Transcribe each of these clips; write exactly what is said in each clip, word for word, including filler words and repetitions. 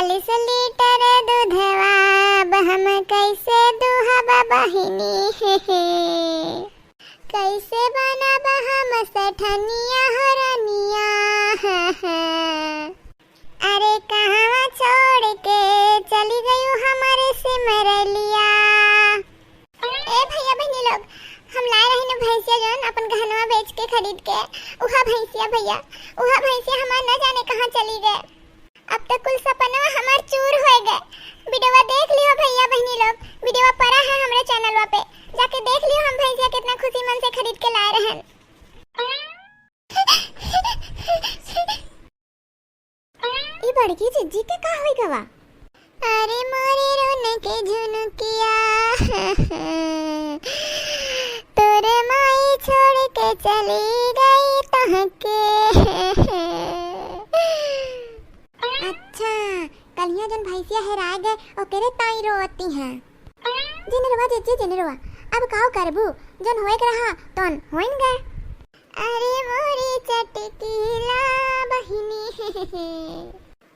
चालीस लीटर दूधवा अब हम कैसे दुहब बहिनी, हे हे। कैसे बनब हम सेठनिया हो रनिया, हे हे। अरे कहवा छोड़ के चली गयू हमरे सिमरलिया। ए भइया बहिनी लोग, हम लाए रही न भैंसिया जौन अपन गहनवा बेच के खरीद के, उहा भैंसिया भइया, उहा भैंसिया हमार न जाने कहाँ चली गए। अब तो कुल सपनवा हमार चूर होए गए। वीडियोवा देख लियो भइया बहिनी लोग, वीडियोवा पड़ा है हमरे चैनलवा पे, जाके देख लियो हम भैंसिया कितना खुशी मन से खरीद के लाए रहन। ई बड़की जिज्जी के का होई गवा? अरे मोरे रोन के झुनुकिया, तोरे माई छोड़ के चली गई तहके। अच्छा, कलिया जौन भैंसिया हेराए गए, ओकरे ताई रोवती हैं। जिन रोवा जिज्जी, जिन रोवा, अब काव करबू, जौन होए के रहा, तौन होइन गए। अरे मोरी चटकीला बहिनी,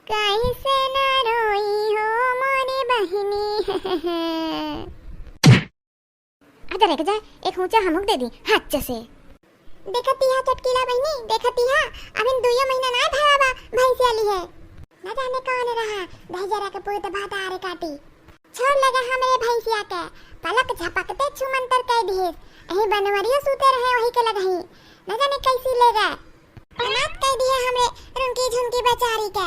कैसे ना रोई हो मोरी बहिनी। अरे रुक जा, एक हुचा हमहू के दे दी, हाथ से। देखती हा चटकीला बहिनी, देखती हा, अभिन दुइयो महीना ना भवा बा, भैंसिया लिहे। न जाने कौन रहा, दहिजरा के पूत भातार काटी। छोड़ ले गए हमरे भैंसिया के, पलक झपकते छुमंतर कह दिहिस। अही बनवरियो सूते रहे वही के लगही, न जाने कैसी ले गए। अनाथ कह दिए हमरे रुनकी झुनकी बेचारी के।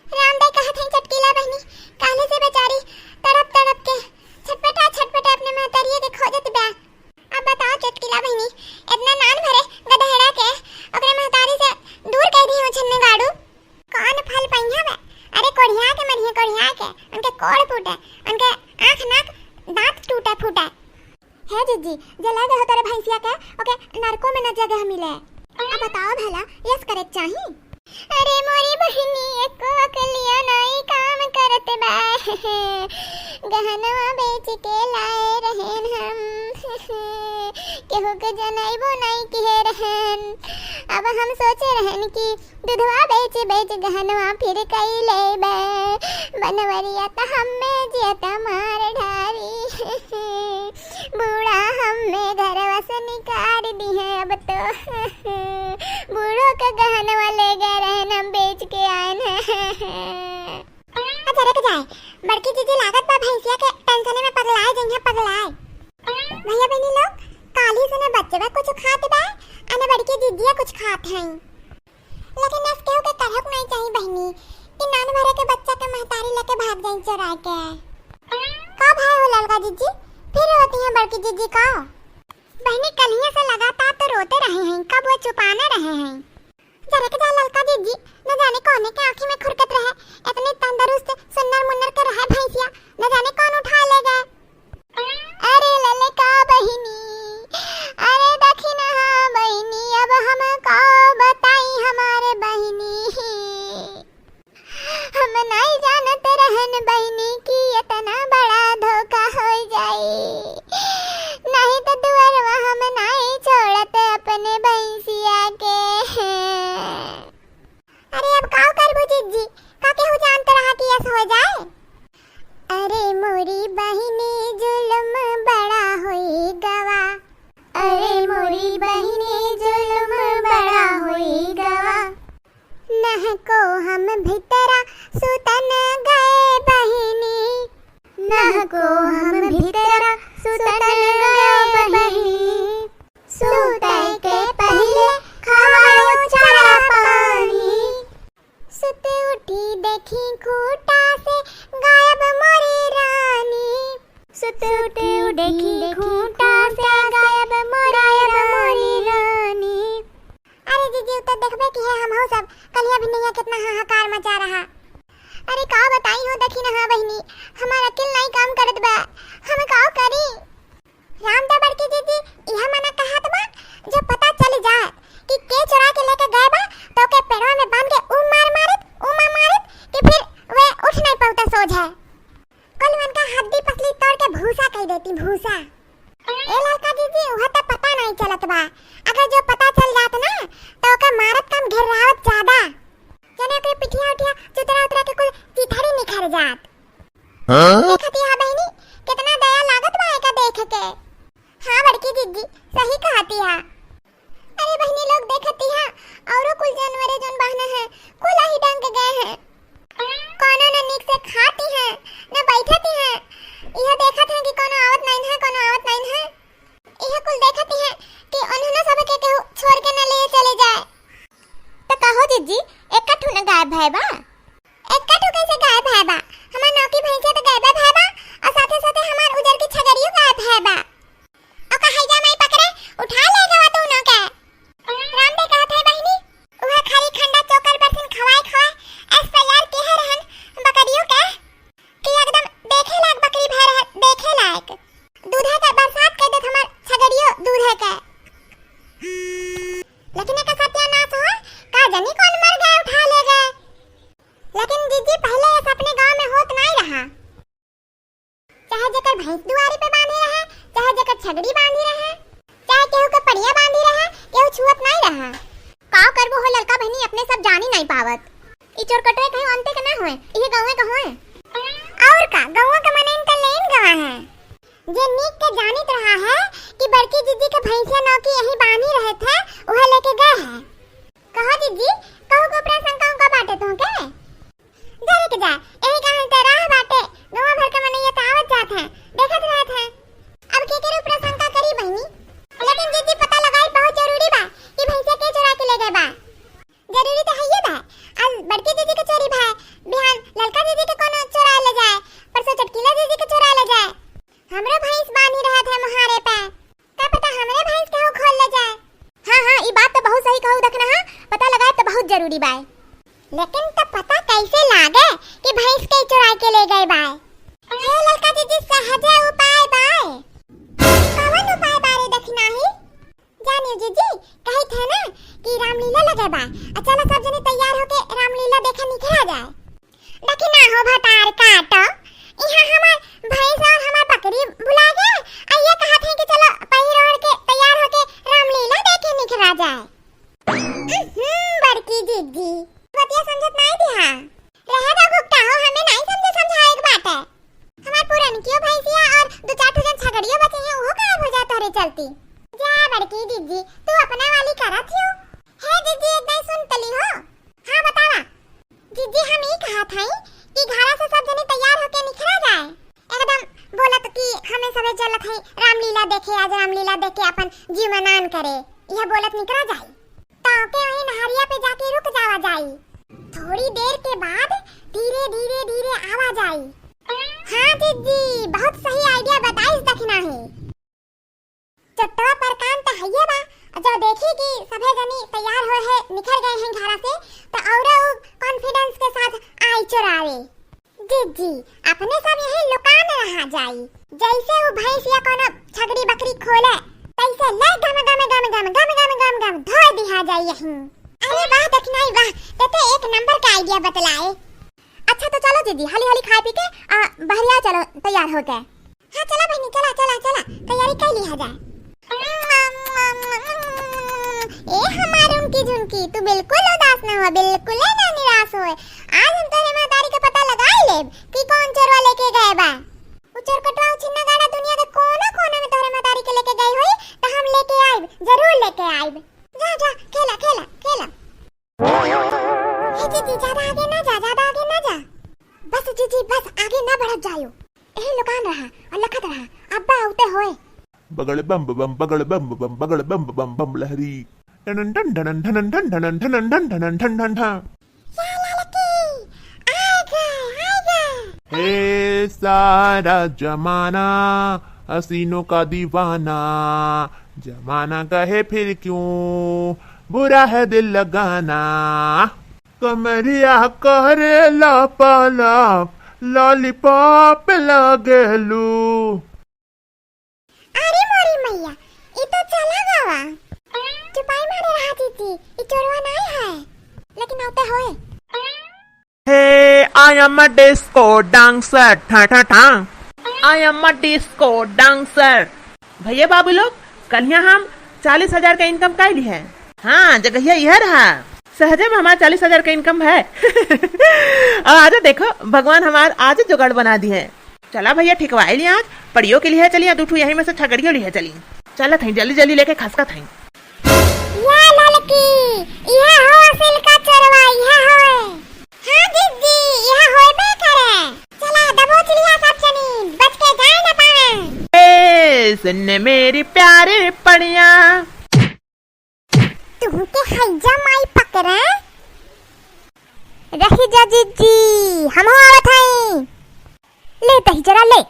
रामदाई कहत हैं चटकीला बहिनी, काले से बेचारी तड़प तड़प के छटपटा छटपटा अपने महतरिये के खोजत बा। अब बताओ चटकीला बहिनी, इतना नान भरे गदहरा के ओकरे महतारी से दूर कह दी हो छन्ने गाड़ू। कौन फल पइहा बे? अरे कोढ़िया के मरिहे कोढ़िया के, उनके कोढ़ फूटे, उनके आँख नाक दाँत टूटे फूटे। हे जिज्जी, जे ले गए हो तोरे भैंसिया के, ओके नरको में न जगह मिले। अब बताओ भला, यस करे के चाही? अरे मोरी बहिनी, एको अकलिया नाई काम करत बा। गहनवा बेच के लाए रहेन हम। केहू के जनइबो नाई किहे रहेन। अब हम सोचे रहेन कि दूधवा बेच बेच गहनवा फिर कई लेबे। बनवरिया त हम्मे जियत मार डारी। बूढ़ा हम्मे घरवा से निकाल दिहे अब तो। बूढ़ो के गहनवा ले गए रहेन, हम बेच के आएन। अच्छा रुक जाए, बड़की जिज्जी लागत बा भैंसिया के टेंशने में पगलाए जइहे पगलाए। भइया बहिनी लोग, काली से न बच्चवा कुछ खात बा, आ न बड़की जिज्जिया कुछ खात हैं। लेकिन अस केहू के करहक नाई चाही बहिनी कि नान भरे के बच्चा के महतारी लेके भाग जाई चोराए के। का भाई हो ललका जिज्जी, फिर रोती हैं बड़की जिज्जी का? बहिनी कलिया से लगातार तो रोते रहे हैं, कब वो चुपाना रहे हैं। जरे के जा ललका जिज्जी, न जाने कौने के आँखी में खुरकत रहे, इतनी तंदुरुस्त सुन्नर मुन्नर के रहे भैंसिया, न जाने कौन उठा ले गए। अरे ललका बहिनी, अरे दखिनहा बहिनी, अब हम का बताई हमारे बहिनी। हम नाई जानत रहन बहिनी कि इतना बड़ा धोखा हो जाई, नहीं तो दुअरवा हम नाई छोड़त अपने भैंसिया के। अरे अब काव करबू जिज्जी, का केहू जानत रहा कि ऐस हो जाए? अरे मोरी बहिनी जुल्म बड़ा होई गवा, अरे मोरी बहिनी जुल्म बड़ा होई गवा। नहको हम भितरा सुतन गए बहिनी, नहको हम भितरा सुतन गए बहिनी। सूते के पहिले खवायो चारा पानी। सुत उठी देखी खूंटा से गायब मोरी रानी। सुत उठी देखी खूंटा से गायब मोरी रानी। अरे जिज्जी, उ तो देखबे की है, हमहू सब कलिया भी नहीं है, कितना हाहाकार मचा रहा। अरे का बताई हो दखिनहा बहिनी, हमार अकिल नहीं काम करत बा, हम का करी? राम तो बड़की जिज्जी, इहे मना कहत बा, जो पता चल जाए कि के चोरा के लेके गए बा, तो के पेड़वा में बांध के ऊ मार मारत, ऊ मार मारत कि फिर वे उठ नहीं पावता सोझे। कल उनका हड्डी पसली तोड़ के भूसा कह देती, भूसा। ए ललका जिज्जी, उहे तो पता नहीं चलत बा, अगर जो पता चल जात ना, तो ओके मारत कम, घेरावत ज्यादा। जने ओकरे पिठिया उठिया चुतरा उतरा जानवरे जौन बान्हे हैं, कुल ही डंक गए हैं। कौनो न नीक से खाती हैं, न बैठती हैं। यह देखत हैं कि कौनो आवत नहीं है, कौनो आवत नहीं है। यह कुल देखती हैं कि उन्होंने सब के केहू छोड़ के न ले चले जाए। तो कहो जिज्जी, एक ठू न गायब है बा? एक ठू कैसे गायब है बा? हमार नौकी भैंसिया तो गायब है बा, और साथे साथे हमार उजर की छगड़ियो गायब है बा। ओका हैजा माई पकड़े, उठा ले गवा तू न के। राम दे कहत है बहिनी, उहे खाली खंडा चोकर बरसिन खवाए खवाए, ऐस तैयार किहे रहन बकरियों के, कि एकदम देखे लायक बकरी भय रहे, देखे लायक। दूधे के बरसात कर देत हमार छगड़ियो दूधे के। लेकिन एक सत्यानाश हो, का जनी कौन मर गए, उठा ले गए। लेकिन जिज्जी, पहले ऐसा अपने गांव में होत नहीं रहा। चाहे जेकर भैंस दुआरी पे बांधी रहे, चाहे जेकर छगड़ी बांधी रहे, चाहे केहू के पड़िया बांधी रहे, केहू छुअत नहीं रहा। का करबो हो ललका बहिनी, अपने सब जानी नहीं पावत। ई चोरकटवे कहीं अंते के ना होए, इहे गाँवे के होए। और का, गाँव के मनइन त लेन गवा है। जे नीक के जानित रहा है कि बड़की जिज्जी के भैंसिया नौकी यहीं बांधी रहे थे, उहे लेके गए हैं। कहो जिज्जी, कहू के ऊपरा शंका उंका बाटे तोहके? जरे के जा, यही कहानी त राह बाटे, गवा भर के मनैया त आवत जात हैं, देखत रहत हैं। अब केकरे ऊपरा शंका करी बहिनी? लेकिन जिज्जी, पता लगाई बहुत जरूरी बा कि भैंसिया के चुरा के ले गए बा। जरूरी त हइये बा। आज बड़की जिज्जी के चोरी भा, बिहान ललका जिज्जी के कोनो चोरा ले जाए, परसों चटकीला जिज्जी के चोरा ले जाए। हमरो भैंस बांधी रहत है मुहारे पे, का पता हमरे भैंस केहू खोल ले जाए। हाँ, हाँ, ई बात त बहुत सही कहू दखना, हाँ, पता लगाए त बहुत जरूरी बाय। लेकिन त पता कैसे लागे कि भैंस के चुराई के ले गए बाय? हे ललका जिज्जी, सहजे उपाय बाय। कवन उपाय बारे दखिनाही? जानियो जिज्जी, कहित है ना कि रामलीला लगे बा, आ चलो सब जने तैयार होके रामलीला देखे निकला जाए। देखी ना हो भतार काटो, इहाँ हमार भैंस और हमार बकरी भुला गए, आ ये कहत हैं कि चलो पहिर ओढ़ के तैयार होके रामलीला देखे निकला जाए। उहुं, बड़की जिज्जी, बतिया समझत नाई दिहा। रहे दो घुघटा हो, हमें नाई समझे समझाए के बाटे। हमार पुरनकियो भैंसिया और दो चार ठो जन छगड़ियो बचे हैं, उहो गायब हो जात तोहरे चलती। जा बड़की जिज्जी, तू अपना वाली करत हियो। हे जिज्जी, एक दाई सुन तली हो। हाँ, बतावा। जिज्जी, हम ई कहत हई कि घरा से सब जने तैयार होके निकला जाए। एकदम बोलत कि हमें सबे चलत हई रामलीला देखे, आज रामलीला देख के अपन जीव मनान करे, यह बोलत निकला जाए। ताके वहीं नहरिया पे जाके रुक जावा जाई। थोड़ी देर के बाद धीरे, धीरे, धीरे आवा जाई। हाँ जिज्जी, बहुत सही idea बताइस दखिनाही। चोट्टवा परकान त हइये बा, जो देखी कि सभे जनी तैयार होए है, निकल गए हैं घरा से, त औरो उ confidence के साथ आई चोरावे। जिज्जी, अपने सब यहीं लुकान रहा जाई। जैसे उ भैंस या कोनो छगड़ी बकरी खोले, तैसे ले गम, गम, गम धोए दिहा जाई यहीं। अरे वाह दखिनाही वाह, ते तो एक नंबर का idea बतलाए। अच्छा तो चलो जिज्जी, हाली हाली खाए पी के, आ, बहरिया चलो तैयार होके। हाँ चला बहिनी, चला, चला, चला, तैयारी कर लिहा जाए। ए हमार उनकी झुनकी, तू बिल्कुल उदास न हो, बिल्कुल ना निराश होए। आज हम तोहरे महतारी के पता लगाई लेब कि कौन चोरवा लेके गए बा। उ चोरकटवा उ छिन्ना गाड़ा दुनिया के कोना कोना में तोहरे महतारी के लेके गई होई, त हम लेके आइब, जरूर लेके आइब। जा, जा, खेला, खेला, खेला। हे जिज्जी, ज्यादा आगे ना जा, ज्यादा आगे ना जा। बस जिज्जी, बस आगे ना बढ़त जायो। यही लुकान रहा और लखत रहा, अब्बा आउते होए। बगड़ बम बम, बगड़ बम बम, बगड़ बम बम, बम लहरी। ढनन ढन ढनन ढनन ढन ढनन ढनन ढन ढनन ढन ढन ढन। या ललकी, आ गए, आ गए। हे सारा जमाना हसीनों का दीवाना, जमाना कहे फिर क्यों बुरा है दिल लगाना। कमरिया करे लापालाप, lollipop लगेलू। अरे मोरी मैया, ई तो चला गवा। चुपाई मारे रहा जिज्जी, ई चोरवा नाई है, लेकिन आउते होए। Hey, I am a disco dancer, ठा ठा ठा। I am a disco dancer। भैया बाबू लोग, कलिया हम चालीस हजार का income कइली है। हाँ, जगहिया यह रहा। सहजे में हमार चालीस हजार का income है। और आज देखो, भगवान हमार आज जुगाड़ बना दी है। चला भैया, ठिकवाई लिया आज, पड़ियो के लिए चलिया, दू ठू यहीं में से छगड़ियो लिए चली। चलत हई, जल्दी जल्दी लेके खसकत हई। या लाल कि इहे हो असिल का चोरवा, इहे होए। हाँ जिज्जी, इहे होइबे करे। चला दबोच लिहा सब जनी, बच के जाए न पावे। ए, सुन मेरी प्यारी पड़िया। तुहके हैजा माई पकड़े। रही जा जिज्जी, हमहू आवत हई। ले दही जरा ले।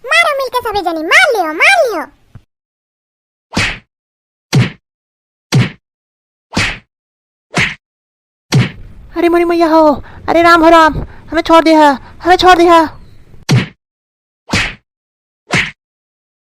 मारो मिलके सभी जनी, मार लियो, मार लियो। अरे मोरी मैया हो, अरे राम हो राम, हमें छोड़ दिया, हमें छोड़ दिया।